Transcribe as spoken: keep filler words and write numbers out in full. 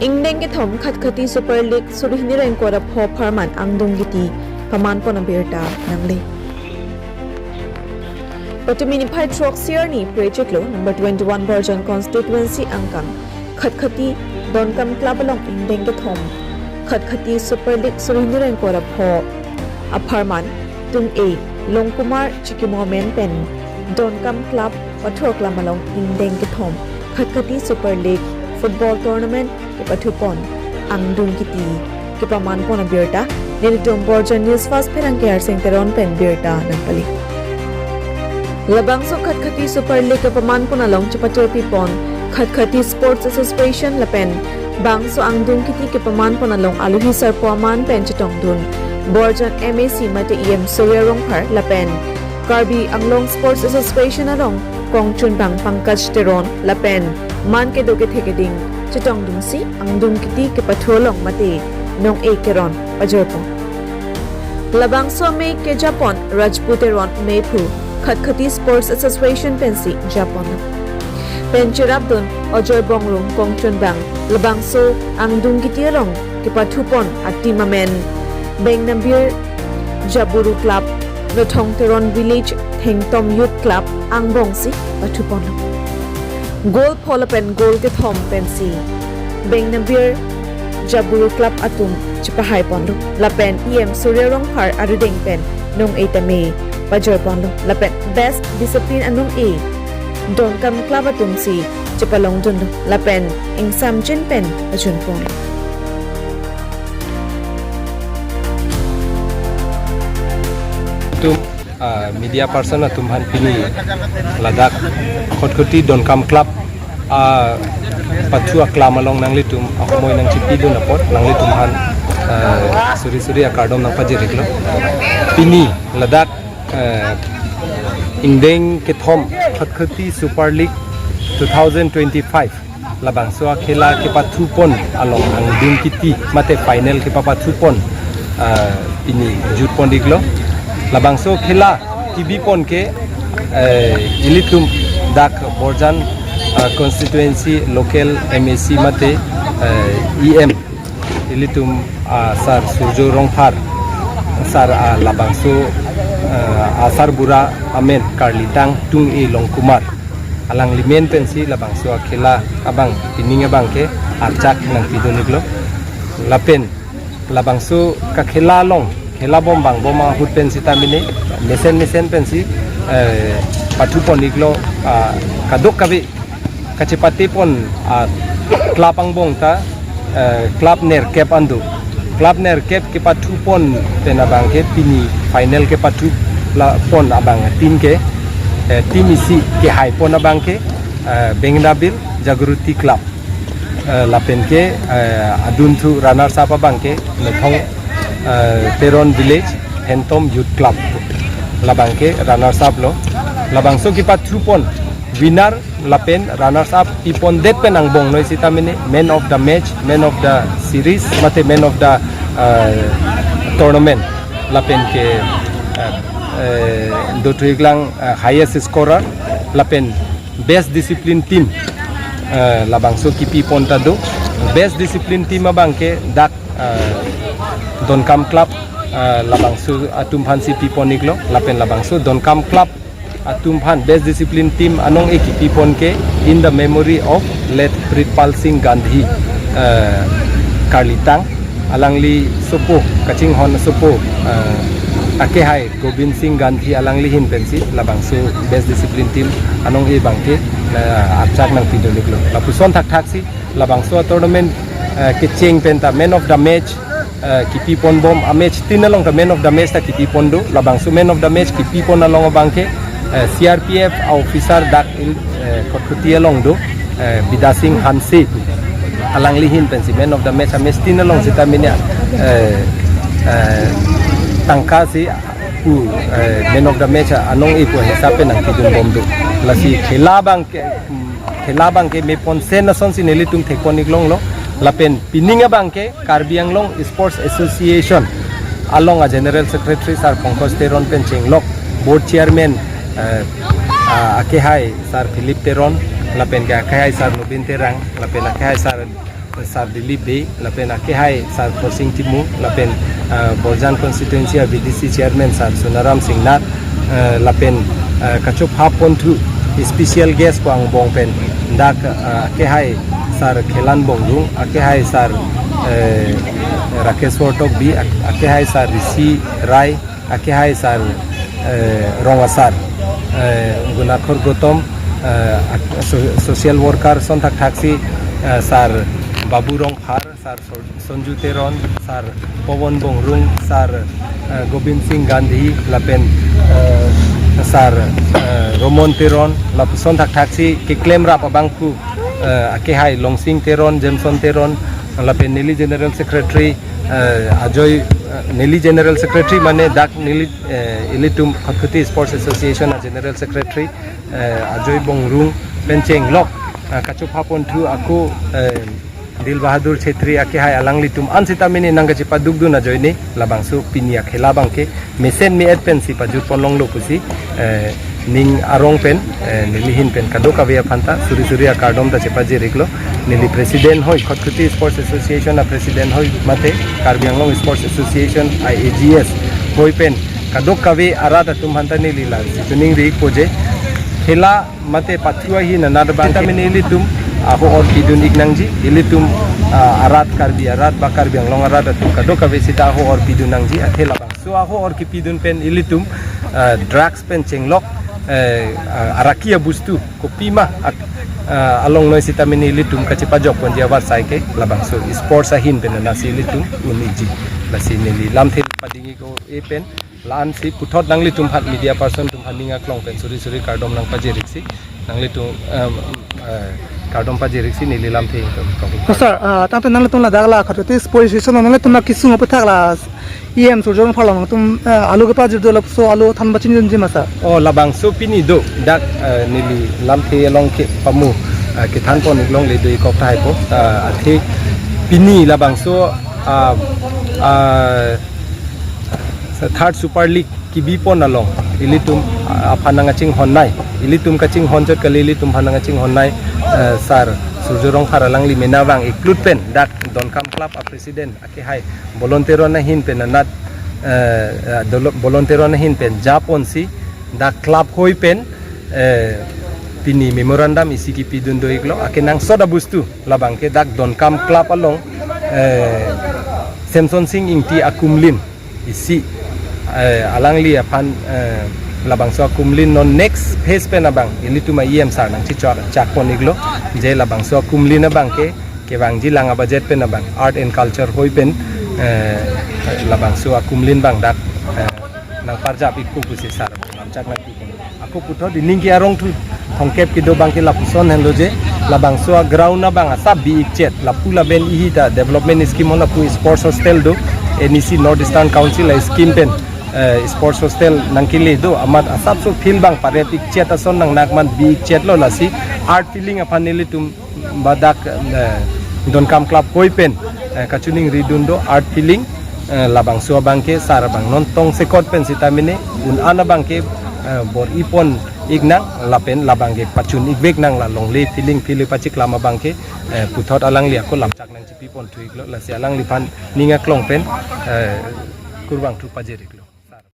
Ingdeng kethom Khatkhati Super League suri hini ra ingkoi ra pho apharman angdung kiti pamanpon abirta nangle. Patumi niphai throk sirni prechiklo number twenty-one Borjan constituency angkang Khatkhati Donkam Club along ingdeng kethom Khatkhati Super League suri hini ra ingkoi ra pho apharman tung-e Longkumar Chikimo amen pen Donkam Club pathu aklam along ingdeng kethom Khatkhati Super League football tournament kepathupon angdung kiti kepamanpon abirta nelitum Borjan News Fast pherangke Harsing Teron pen birta nangpali. Labangso Khatkhati Super League kepamanpon along chepachorpipon Khatkhati Sports Association lapen bangso angdung kiti kepamanpon along alohi sarpo aman pen chetongdun Borjan M A C mate E M Surya Rongphar lapen Karbi Anglong Sports Association arong kongchunbang Pankaj Teron lapen man kedo kethe keding chetongdunsi angdung kiti kepathu along mate nong-e keron pajorpon. Labangso amei kejapon Rajput Teron meiphu Khatkhati Sports Association pensi japonlo. Pen cherapdun Ajoy Bongrung kongchunbang labangso angdung kiti along kepathupon a-team amen Bengnabir Jaburu Club, Nothong Teron Village Thengtom Youth Club angbongsi pathuponlo. Goal pho lapen goal kethom pensi Bengnabir Jaburu Club atum chepahaiponlo. Lapen E M Surya Rongphar arideng pen nong-e tame pajorponlo. Lapen best discipline anong-e Donkam Club atumsi chepalongdunlo. Lapen ingsamjin pen ajunpon. Tum ah, media person atum aphan pini ladak Khatkhati Donkam Club, ah, pathu aklam along nanglitum ahomoi nangchipidun apot nanglitum aphan, ah, suri suri akardom nangpajir-iklo. Pini ladak, ah, ingdeng kethom Khatkhati Super League two thousand twenty-five labangso akhela kepathupon along angdung kiti mate final kepapathupon, ah, pini jutpon-iklo. Labangso khela kebipon ke, eh, ilitum dak Borjan, ah, constituency local M A C mate, eh, E M ilitum, ah, Sar Surjo Rongphar, Sar, ah, labangso, ah, Asar Bura amen karlitang tung-e Longkumar alangli amen pensi labangso akhela abang pining abangke archak nangpidun-iklo. Lapen labangso kakhela along khela bom bang bom ahut pen sita mine mesen mesen pensi, eh, pathupon-iklo, ah, kadokave kachepatepon, ah, club angbong ta, eh, club nerkep an do. Club nerkep kepathupon pen abangke pini final kepathu lapon abang team ke, eh, team isi kehaipon abangke, eh, Bengnabir Jagriti Club. Eh, lapen ke, eh, adunthu runners up abangke Nothong, eh, Teron Village Thengtom Youth Club. Labangke runners up lo. Labangso kepathupon winner lapen runners up pipondet pen angbong noi sita mine man of the match, man of the series, mate man of the, uh, tournament. Lapen ke, uh, uh, dothuiklang, uh, highest scorer, lapen best discipline team, uh, labangso kepipon ta do. Best discipline team abangke dak, uh, Donkam Club, uh, labangso atum aphansi pipon-iklo, lapen labangso Donkam Club atum aphan best discipline team anong-e kepipon ke in the memory of late Pritpal Singh Gandhi, eh, karlitang alangli sopo kachinghon sopo, eh, akehai Gobind Singh Gandhi alangli ahin pensi labangso best discipline team anong-e abangke, eh, archak nangpidun-iklo. Lapuson thakthaksi labangso tournament, eh, kecheng pen ta man of the match, eh, kepipon bom, a-match tin along ta man of the match ta kepipon do. Labangso man of the match kepipon along abangke, eh, C R P F officer dak il, eh, Khatkhati along do, eh, Bidya Singh Hanse pu. Alangli ahin pensi man of the match, a-match tin along sita mine, eh, eh, tangka si pu, eh, man of the match anong-e pu hisap pen nangpidun bom do. Lasi khela abangke, mm, khela abangke meponsen asonsi nelitum thekpon-iklonglo. Lapen pining abangke Karbi Anglong Sports Association along a-General Secretary Sar Pankaj Teron pen chenglok board chairman, eh, ah, akehai Sar Philip Teron, lapen ke akehai Sar Nobin Terang, lapen akehai Sar Sar Dilip Bey, lapen akehai Sar Khorsing Timung, lapen, ah, Borjan Constituency a V D C Chairman Sar Sonaram Singnath, eh, lapen, eh, kachopha ponthu special guest ko angbong pen dak, eh, akehai Sar Khelan Bongrung, akehai Sar, eh, Rakeshwar Tokbi, ak-, akehai Sar Rishi Rai, akehai Sar, eh, Rong Asar, eh, Gunakhor Gautam, eh, ak-, so-, social worker ason thakthaksi, eh, Sar Babu Rongphar, Sar Sol-, Sonju Teron, Sar Pawan Bongrung, Sar, eh, Gobind Singh Gandhi, lapen, eh, Sar, eh, Romon Teron, lapuson thakthaksi keklem rap abangphu, eh, akehai Longsing Teron, Jameson Teron, lapen neli General Secretary, eh, Ajoy, eh, neli General Secretary mane dak neli, eh, ilitum Khatkhati Sports Association a General Secretary, eh, Ajoy Bongrung pen chenglok, eh, kachopha ponthu ako, eh, Dil Bahadur Chhetri akehai alanglitum an sitame ne nangkachepadukdun ajoine labangso pini akhela abangke mesen me-et pensi pajut ponlonglo pusi, eh, ning arong pen, eh, neli ahin pen kadokave aphanta suri suri akardom ta chepajir-iklo. Neli President hoi, Khatkhati Sports Association a President hoi mate Karbi Anglong Sports Association, I A G S, hoi pen kadokave arat atum aphanta neli lasi choningri-ikpo je khela mate pathu ahin anat abang sitame ne ilitum aho-or pidun-ik nangji, ilitum, ah, arat Karbi arat ba Karbi Anglong arat atum kadokave sita aho-or pidun nangji, athe labangso aho-or kipidun pen ilitum, ah, drugs pen chenglok, eh, ah, araki abustu kopima ak-, ah, along noi sitame ne ilitum kachepajok ponji avarsai ke labangso sports ahin pen anatsi ilitum un-ikji. Lasi neli lamthe pading-ik o-e pen la-ansi puthot nanglitum aphan media person atum aphan ning aklong pen suri suri kardom nangpajir-iksi, nanglitum, em, eh, kardom pajir-iksi neli lamthe ingtum. To sir, ah, tangte nanglitum ladak la Khatkhati Sports Association nanglitum la kesung aputhak la E M Surjya Rongphar along atum, eh, alo kepajir do lapuson alo than pachinidunji ma sir? Oh, labangso pini do dak, eh, neli lamthe along ke pamu, eh, kethan pon-ik longle do-ik kok tahai po, eh, athe pini labangso, ah, ah, third Super League kibi pon along ilitum, ah, aphan nangkachinghon-nei, ilitum kachinghon chot kali, ilitum aphan nangkachinghon-nei, eh, Sar Surjya Rongphar alangli mena vang-iklut pen dak Donkam Club a President akehai Bolon Teron ahin pen anat, eh, eh, dolo-, Bolon Teron ahin pen japonsi dak club hoi pen, eh, pini memorandum isi kipidun do-iklo, akenangsot abustu labangke dak Donkam Club along, eh, Semson Sing Ingti akumlin isi, eh, alangli aphan, eh, labangso akumlin non next phase pen abang ilitum a E M sir nangchichak chak pon-iklo je labangso akumlin abangke kevangji lang a budget pen abang Art and Culture hoi pen, eh, labangso akumlin abang dak, eh, nangparjap-ikpo pusi sir lamchak nangpi. Ako puthot ining ke arong thu thongkep kedo abangke lapuson henlo je labangso a ground abang asap bi-ikchet, lapu lapen ihi ta development scheme hon lapu sports hostel do, N E C North Eastern Council a scheme pen, eh, sports hostel nangkele do, amat asapso field abang parep-ikchet ason nangnak man bi-ikchetlo, lasi art filling aphan nelitum ba dak, eh, Donkam Club hoi pen, eh, kachiningridun do art filling, eh, labangso abangke sar abang non tongsekot pen sitame ne un-an abangke, eh, bor-i pon-ik nang lapen labangke pachun-ik vek nang, la longle filling filling pachiklam abangke, eh, puthot alangli ako lamchak nangchipi pon thu-iklo, lasi alangliphan ning aklong pen, eh, kurvangthu pajir-iklo.